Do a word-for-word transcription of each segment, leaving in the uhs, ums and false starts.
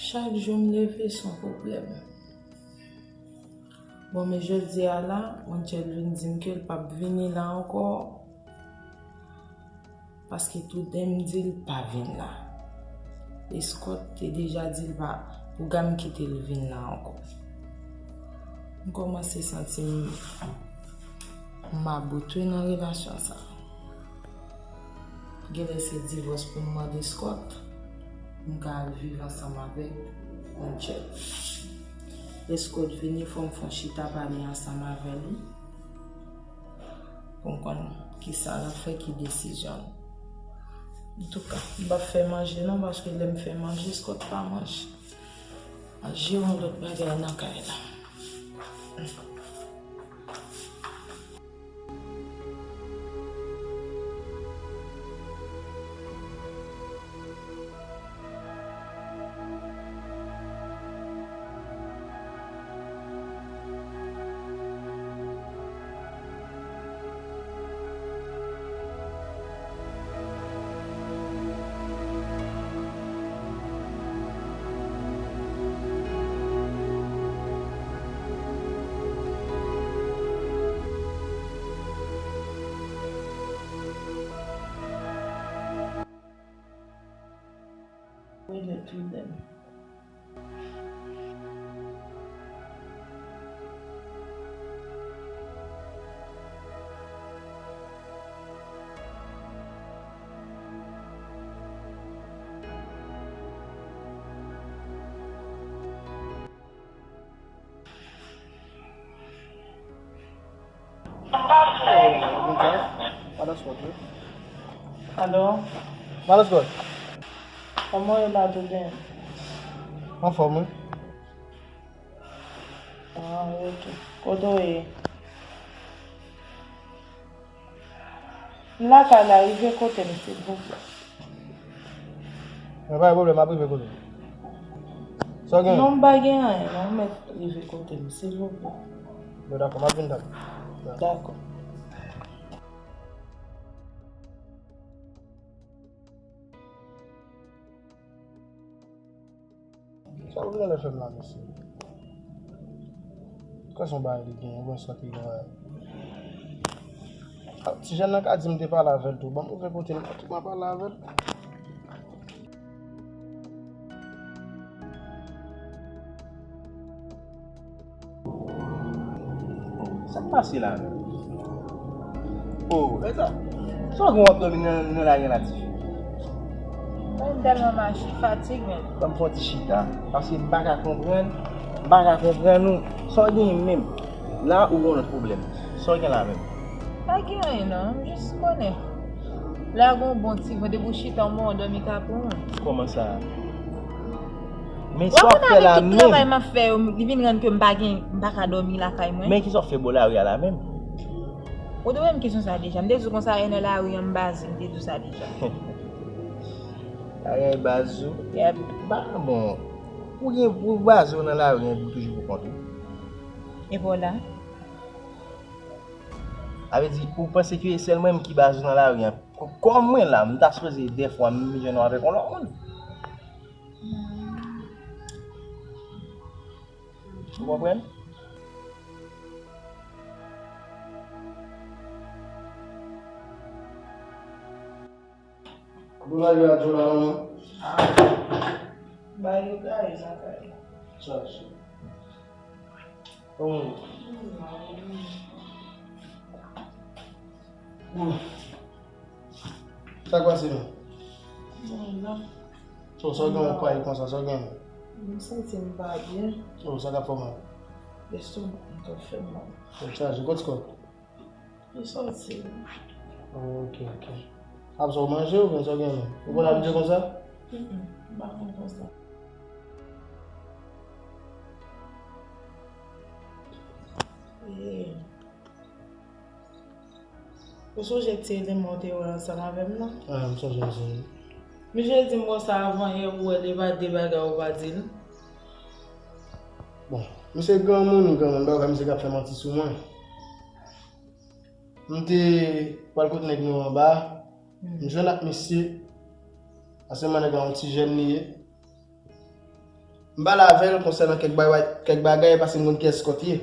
Chak jou m leve, se yon pwoblèm. Bon, men jodi a la, Angel vin di m ke l p ap vini la ankò. Paske toultan m di l pa vin la. Scott te deja di l pa pou gade m kite l vin la ankò. M kòmanse santi m, m mabout wi nan relasyon sa. Genlè se divòs pou m mande Scott, pou m ka al viv ansanm avèk Angel. Lè Scott vini, fò m fè yon chita pale ansanm avè l wi. Pou m konn kisa l ap fè, ki desizyon l. Antouka, m p ap fè manje non, paske lè m fè manje, Scott pa manje. Manje yon lòt bagay nan kay la. Where the two them? Alo? Alo, Scott. Kòman w ye la, Doudin? Anfòm, wi. Ah, ok. Kote w ye? M lakay la, rive kote m, silvouplè. Mwen pa gen pwoblèm, m ap rive kote w. Sa w gen? Non, m pa gen anyen, non, mèt rive kote m, silvouplè. Bon, dakò, m ap vin tande. Dakò. Sa w genlè fè m la, mesye? Kòm se yon bagay li genyen, oubyen sòt li genyen? Ah, ti jèn nan ka di m te pale avè l tou. Ban m rive kote l, tou mwen pale avè l. Sa k pase la menm? Oh, Elsa, sa w gen w ap dòmi nan, nan lari a la, tifi? Mwen tèlman mache, fatig menm. Ban m fè yon ti chita, paske m pa ka konprann, m pa ka konprann ou. Sa w genyen menm? La ou gen yon lòt pwoblèm. Sa w gen la menm? Pa gen anyen non, m jis konnen. Lè a gen yon bon ti van, depi w chita yon moman, w dòmi ka pran w. Kòman sa? Men sa w ap fè la menm? Tout travay m ap fè yo, li vin rann ke m pa gen, m pa ka dòmi lakay mwen. Men kisa w ap fè bò lari a la menm? Ou te poze m kesyon sa deja. M te di w konsa, e nan lari an m baze, m te di w sa deja. Lari an e baz ou? Yep. Ba, bon, ou gen, ou baze w nan lari an, epi w toujou pou kont ou. E pa w la? Sa vle di, ou panse ke e sèl mwen menm ki baze w nan lari an? K-, kòm mwen la, m ta sipoze dèfwa m jwenn ou avèk yon lòt moun. Ou konprann? Bon, lage radyo la, manman. Ah. Ba yo kay, sa kay. Sa, sa. Oh. Hmm. Sa k pase menm? Bon, la. So, sa w gen w pale konsa, sa w gen? M santi m pa byen. Oh, sa k ap fè w mal? Lestomak mwen t ap fè m mal. Oh, chaje, kot Scott? Li sòti. Oh, ok, ok. Ap sa w manje oubyen sa w gen menm? Ou konn abitye konsa? Mm, mm, m pa konn konsa. Eh. Ou sonje ti eleman w te wè ansanm avè m nan? Ah, m sonje, m sonje. Misye di m konsa avan yè, ou wè li pa de bagay ou pa di l. Bon, misye granmoun, wi, granmoun, m pa kwè misye ka fè manti sou mwen. M te pral kote nèg nou anba, m jwenn ak misye, paske m wè nèg la yon ti jèn li ye. M pale avè l konsènan kèk bagay, kèk bagay paske m konn kiyès Scott ye.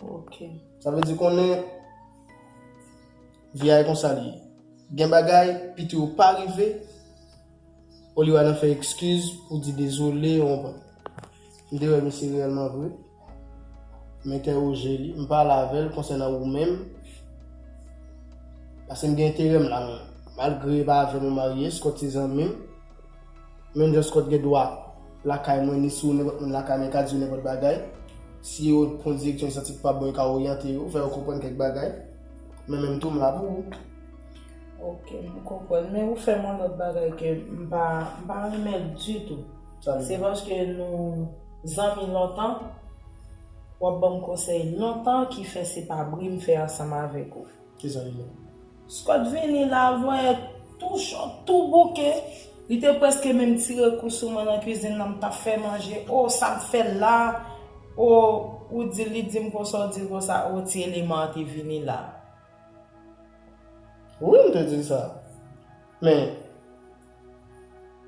Ok. Sa vle di konnen vi a e konsa li ye. Gen bagay, piti ou pa rive, olye w al nan fè ekskiz pou di dezole, ou konprann. M te wè misye reyèlman vre. M entèwoje li, m pale avè l konsènan ou menm. Paske m gen enterè m la, men malgre e pa avè m ou marye, Scott se zanmi m. Menm jan Scott gen dwa lakay mwen, ni sou nenpòt moun lakay mwen, ka di yo nenpòt bagay. Si yo pran direksyon, yo santi k pa bon, yo ka oryante yo, fè yo konprann kèk bagay. Men menm tou, m la pou ou. Ok, m konprann. Men ou fè m yon lòt bagay ke m pa, m pa renmen l ditou. Sa vle Se di? Paske nou zanmi lontan, w ap ban m konsèy lontan ki fè se pa bri m fè ansanm avèk ou. Kisa li ye? Scott vini la, voyè tou cho, tou bouke. Li te prèske menm tire kou sou mwen nan kwizin nan, m t ap fè manje. O, sa m fè l la? O, ou di, li di m konsa, ou di l konsa. O, ti eleman an te vini la. Wi, m te di l sa. Men,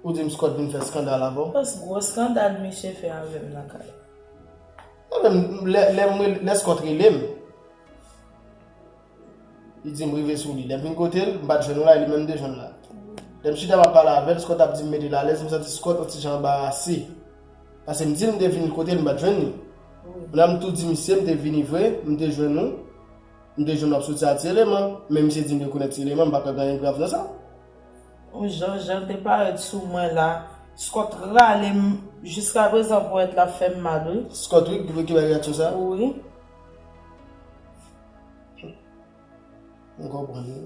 ou di m Scott vin fè skandal avè w? Pas gwo skandal misye fè avè m nan kay. Ebyen, lè, lè, lè Scott rele m, li di m rive sou li. Lè m vin kote l, m pa t jwenn ou la, e li menm m te jwenn la. Lè m chita m ap pale avè l, Scott ap di m mete l alèz, m santi Scott yon ti jan anbarase. Paske m di l m te vin kote l, m pa t jwenn li. Wi. Kounye a m tou di misye m te vini vre, m te jwenn ou. M te jwenn w ap soti a ti eleman, men misye di m rekonèt ti eleman, m pa kwè gen anyen grav nan sa. Ou jan, jan l te parèt sou mwen la, Scott rale m jiskaprezan ponyèt la fè m mal, wi. Scott, wi, ki, ki bay reyaksyon sa? Wi. M konprann, wi.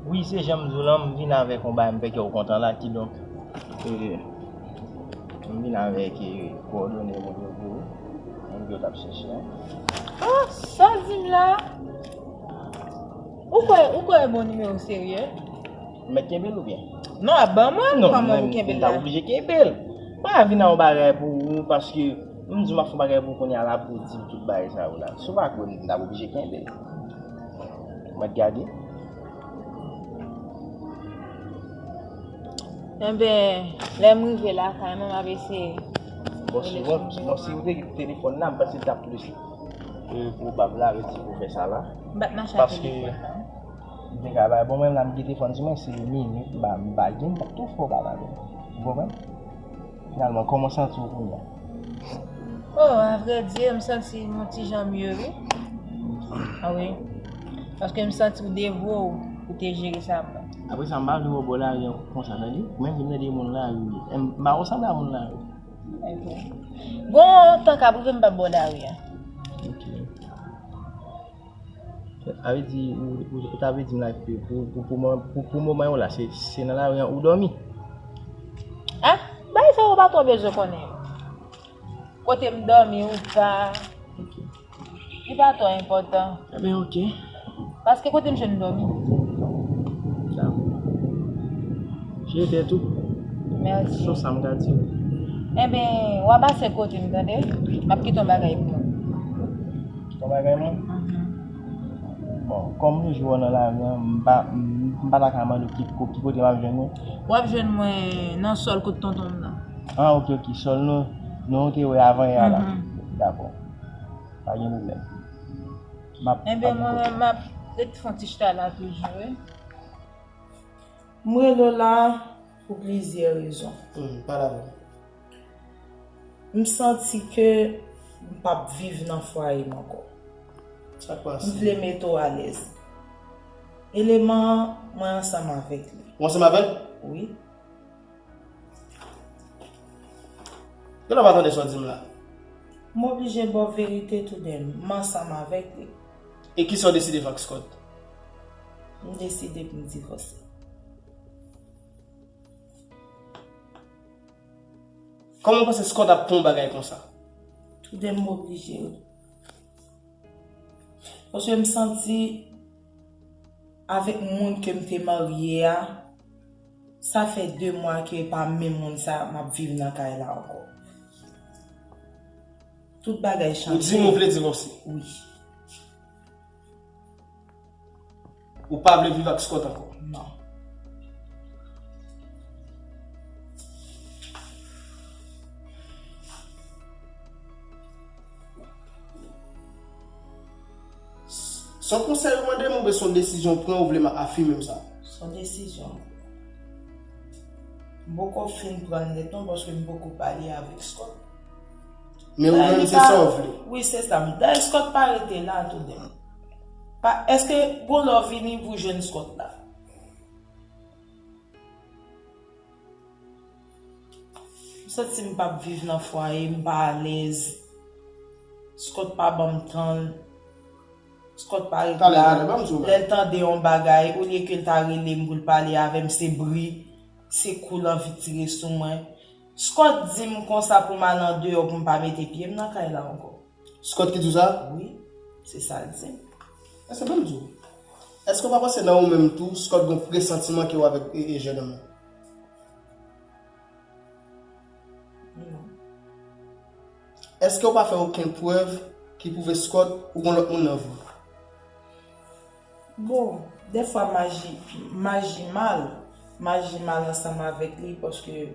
Wi, se jan m di w lan, m vin avèk yon bagay m pè kè w kontan la, kidonk, e, m vin avèk, e, kowòdone moun yo pou ou, moun ke w t ap chèche a. Oh, sa w di m la? Ou kwè, ou kwè e bon nimewo serye? M mèt kenbe l oubyen? Non, ap ban mwen, kòman ou kenbe l la? Non, m t ap oblije kenbe l. Pa vin ak yon bagay pou ou, paske m di w m ap fè yon bagay pou ou kounye a la, pou w di m tout bagay sa yo la. Si w pa kwè m, m t ap oblije kenbe l. Mwen t gade. Enben, lè m rive lakay mwen, m ap eseye. Bon, si, bon, bon, si ou te gen telefòn la, m panse l t ap plis, e, pwobab la, redi pou fè sa la. M pa t mache ak telefòn nan. Paske m te ka bay, bon, mwen la, m gen telefòn sou mwen, se minit, m pa, m pa gen, m t ap tou fè w pale avè m. Ou konprann? Finalman, kòman w santi w kounye a? Oh, avrèdi, m santi m yon ti jan mye, wi. A wi. Paske m santi w devwe w pou te jere sa pou mwen. Apre sa, m pa vle wè w bò lari an konsa, tande? Ou menm vin tande moun lari, wi. M pa wè w sanble a moun lari. Ok. Gon tan k ap rive m p ap bò lari a. Ok. A vle di, ou, ou, ou ta vle di m la, pou, pou, pou, pou, pou, pou moman yo la, se, se nan lari an ou dòmi? Ah, bagay sa yo pa twò bezwen konnen yo. Kote m dòmi ou pa, li pa twò enpòtan. Enben, ok. Paske kote m jwenn dòmi? Dakò. Jere tèt ou. Mèsi. Se sa m ka di w. Enben, w a pase kote m, tande? M ap kite yon bagay pou ou. Kite yon bagay mwen? Mhm. Bon, kòm m toujou wè w nan lari an, m pa, m, m pa ta ka mande w ki, ki kote m ap jwenn ou? W ap jwenn mwen nan sòl kot tonton m nan. Ah, ok, ok. Sòl nou, nou te wè avan yè a la. Mhm. Dakò. Pa gen pwoblèm. M ap, enben, mwen menm, m ap ret fè yon ti chita la toujou, wi. M rele w la pou plizyè rezon. Hmm, pale avè m. M santi ke m p ap viv nan fwaye m ankò. Sa k pase? M vle mete w alèz. Eleman an, mwen ansanm avèk li. Ou ansanm avè l? Wi. Genlè w pa tande sa w di m la. M oblije ba w verite toudèm, m ansanm avèk li. E kisa w deside fè ak Scott? M deside pou m divòse. Kòman w panse Scott ap pran yon bagay konsa? Toudèm m oblije wi. Paske m santi avèk moun ke m te marye a, sa fè de mwa ke e pa menm moun sa a m ap viv nan kay la ankò. Tout bagay chanje. Ou di m ou vle divòse? Wi. Ou pa vle viv ak Scott ankò? Non. Se yon konsèy ou mande m oubyen se yon desizyon ou pran ou vle m afime m sa? Se yon desizyon m pran. M poko fin pran l nèt non paske m poko pale avèk Scott. Men ou menm se sa w vle. Wi, se sa. Dayè Scott pa rete la tou de. Pa, èske gon lè w vini pou jwenn Scott la? M santi m p ap viv nan fwaye, m pa alèz. Scott pa ban m tan l. Scott pa rete la. Lè l tande yon bagay, olye ke l ta rele m pou l pale avè m, se bri, se kou l anvi tire sou mwen. Scott di m konsa pou m al andeyò pou m pa mete pye m nan kay la ankò. Scott ki di w sa? Wi, se sa l di m. Èske ban m di w? Èske w pa panse nan ou menm tou, Scott gon presantiman ke w avèk e, e jèn òm nan? Non. Èske w pa fè okenn prèv ki pwouve Scott ou gon lòt moun nan vi w? Bon, dèfwa m aji, m aji mal, m aji mal ansanm avèk li paske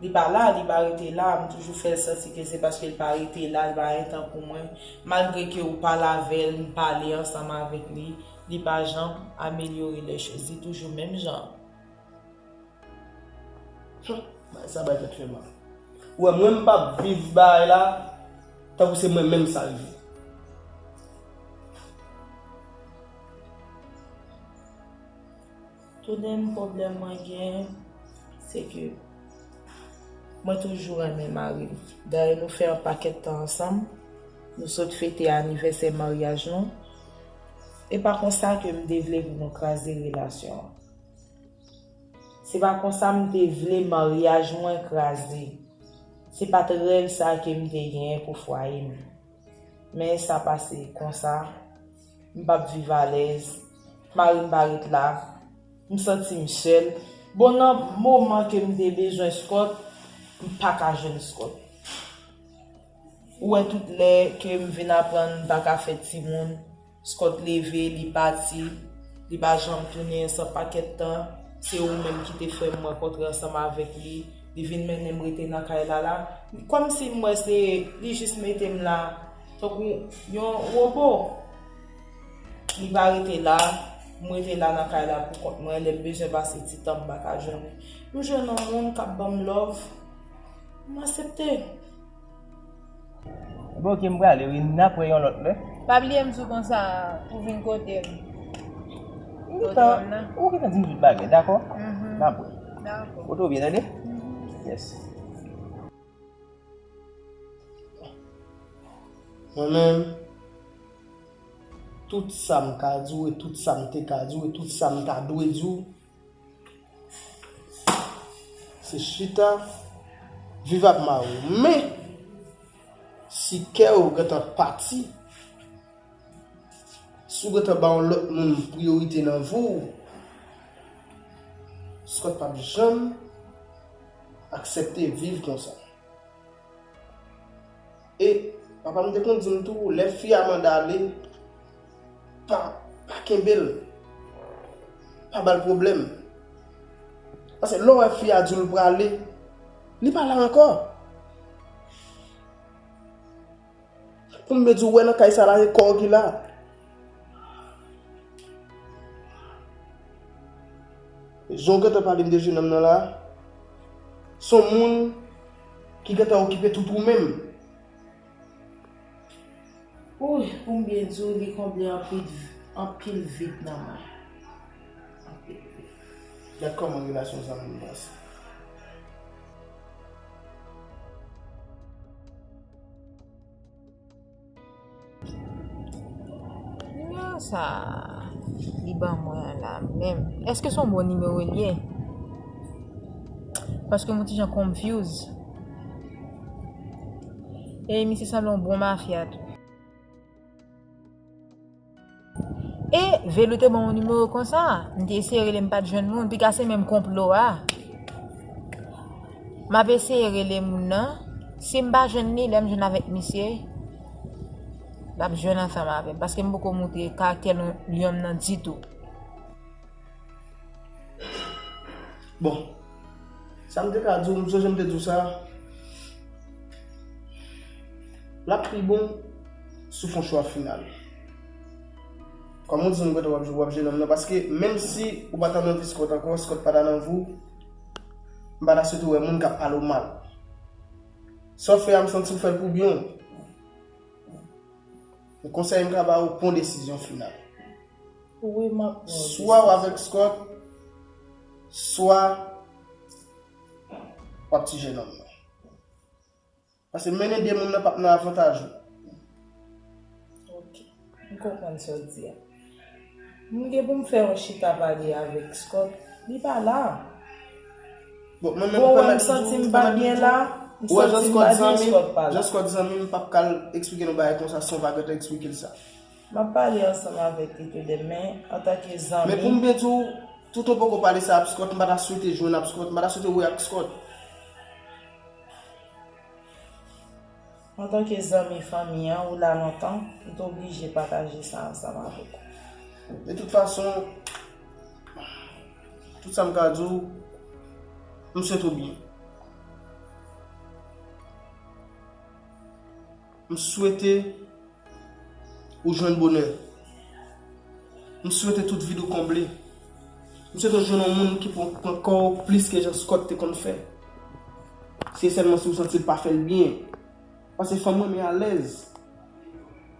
li pa la, li pa rete la, m toujou fè l santi ke se paske l pa rete la, l pa gen tan pou mwen. Malgre ke ou pale avè l, m pale ansanm avèk li, li pa janm amelyore lè choz, li toujou menm jan. Hum, bagay sa bay tèt fè mal. Ou wè, mwen m p ap viv bagay la tankou se mwen menm sa rive. Tou de m pwoblèm mwen gen, se ke mwen toujou renmen mari m. Dayè, nou fè yon pakèt tan ansanm. Nou sot fete anivèsè maryaj nou. E pa konsa ke m te vle pou nou kraze relasyon an. Se pa konsa m te vle maryaj mwen kraze. Se pa t rèv sa ke m te genyen pou fwaye m. Men sa pase konsa, m p ap viv alèz, mari m pa ret la, m santi m sèl. Bon, nan moman ke m te bezwen Scott, m pa ka jwenn Scott. Ou wè tout lè ke m vin aprann m pa ka fè timoun, Scott leve, li pati, li pa janm tounen, sa pakèt tan, se ou menm ki te fè m rankontre ansanm avèk li, li vin mennen m rete nan kay la la. Kòmsi m wè se li jis mete m la, tankou yon wobo. Li pa rete la, m rete la nan kay la pou kont mwen, lè m bezwen pase ti tan m pa ka jwenn li. M jwenn yon moun k ap ban m love, m aksepte. Bon, ok, m prale, wi, n ap wè yon lòt lè. Pa bliye m di w konsa pou vin kote m. Ou gentan, ou gentan di m tout bagay, dakò? Mhm. N ap wè. Dakò. Kote w byen, tande? Mhm. Yes. Mwen menm, tout sa m ka di w e tout sa m te ka di w e tout sa m ta dwe di w, se chita, viv ak mari w. Men, si kè w gentan pati, si w gentan ba yon lòt moun priyorite nan vi w, Scott p ap janm aksepte viv konsa. E papa m te konn di m tou, lè fi a mande ale, pa, pa kenbe l. Pa ba l pwoblèm. Paske lè w wè fi a di w l prale, li pa la ankò. Pou m vle di w, wè nan kay sa la, e kò w ki la. Jan w gentan pale m de jenòm nan la, se yon moun ki gentan okipe tout ou menm. Wi, pou m byen di w, li konble anpil, anpil vid nan mwen. Anpil vid. Gad kòman relasyon sa vin pase. Nimewo sa li ban mwen an la menm, èske se yon bon nimewo li ye? Paske m yon ti jan confuse. E misye sanble yon bon mafya tou. E Velou te ban m yon nimewo konsa, m te eseye rele, m pa t jwenn moun, piga se menm konplo a. M ap eseye rele moun nan, si m pa jwenn li, lè m jwenn avèk misye, l ap jwenn ansanm avè m, paske m poko moutre karaktè lyon m nan ditou. Bon, sa m te ka di w, m sonje m te di w sa, l ap pi bon si w fè yon chwa final. Kòman w di m kote w ap jwe, w ap jwe nonm nan? Paske menm si ou pa t nan vi Scott ankò, Scott pa ta nan vi w, m pa ta swete w wè moun k ap pale w mal. Sa w fè a, m santi w fè l pou byen w. Men konsèy m ka ba w, pran desizyon final. Wi, m ap pran desizyon. Swa w avèk Scott, swa w ap ti jènòm nan. Paske mennen de moun nan p ap nan avantaj ou. Ok. M konprann sa w di a. M gen pou m fè yon chita pale avèk Scott. Li pa la. Bon, mwen menm, bon, m santi m pa byen la. M santi m pa byen, Scott pa la. Jan Scott zanmi m, m p ap ka al eksplike nou bagay konsa san w pa gentan eksplike l sa. M ap pale ansanm avèk li tou demen, antanke zanmi. Men pou m byen di w, tout ou poko pale sa ap Scott, m pa ta swete jwenn ap Scott, m pa ta swete wè ak Scott. Antanke zanmi fanmi an, ou la lontan, m te oblije pataje sa ansanm avèk ou. De tout fason, tout sa m ka di w, m swete w byen. M swete ou jwenn bonè. M swete tout vid ou konble. M swete w jwenn yon moun ki pran, pran kò w plis ke jan Scott te konn fè. Se sèlman si w santi l pa fè l byen. Paske fanm mwen, men alèz.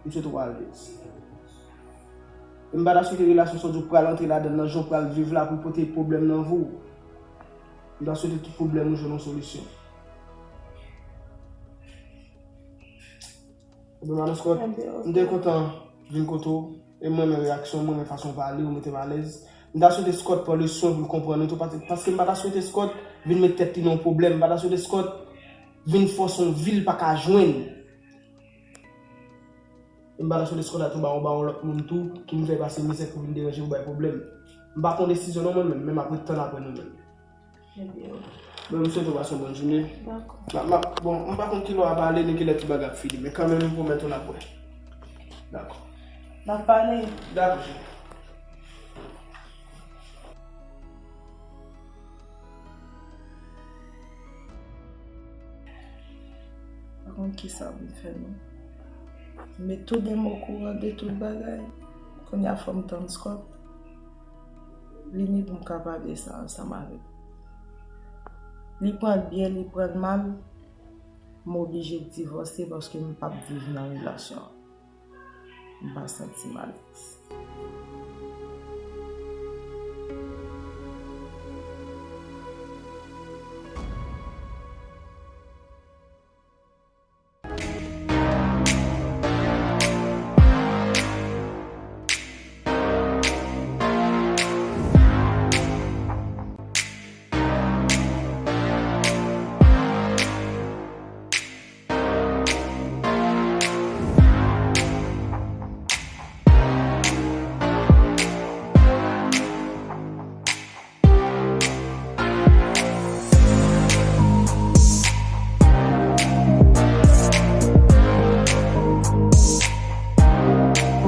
M swete w alèz. E m pa ta swete relasyon sa w di w pral antre ladan l nan, jan w pral viv la pou pote pwoblèm nan vi w. M ta swete tout pwoblèm ou jwenn yon solisyon. Ebyen, Madam Scott, m te kontan vin kote w, e m renmen reyaksyon w, m renmen fason w pale, ou mete m alèz. M ta swete Scott pran leswen pou l konprann ou tou, paske, paske m pa ta swete Scott vin met tèt li nan yon pwoblèm, m pa ta swete Scott vin fòse yon vi l pa ka jwenn. E m pa ta swete Scott al tou ba yon, ba yon lòt moun tou, ki vin fè pase mizè pou vin deranje pou bay pwoblèm. M pa pran desizyon non mwen menm, men m ap ret tann apre nou menm. Ebyen, wi. Bon, m swete w pase yon bòn jounen. Dakò. M ap, m ap, bon, m pa konn kilè w ap ale, ni kilè ti bagay ap fini, men kanmenm, m pwomèt ou n ap wè. Dakò. N ap pale. Dakò, cheri. Pa konn kisa pou m fè non. M met tou de m okouran de tout bagay. Kounye a fò m tann Scott vini pou m ka pale sa ansanm avè l. Li pran l byen, li pran l mal, m oblije divòse paske m p ap viv nan relasyon an. M pa santi m alèz.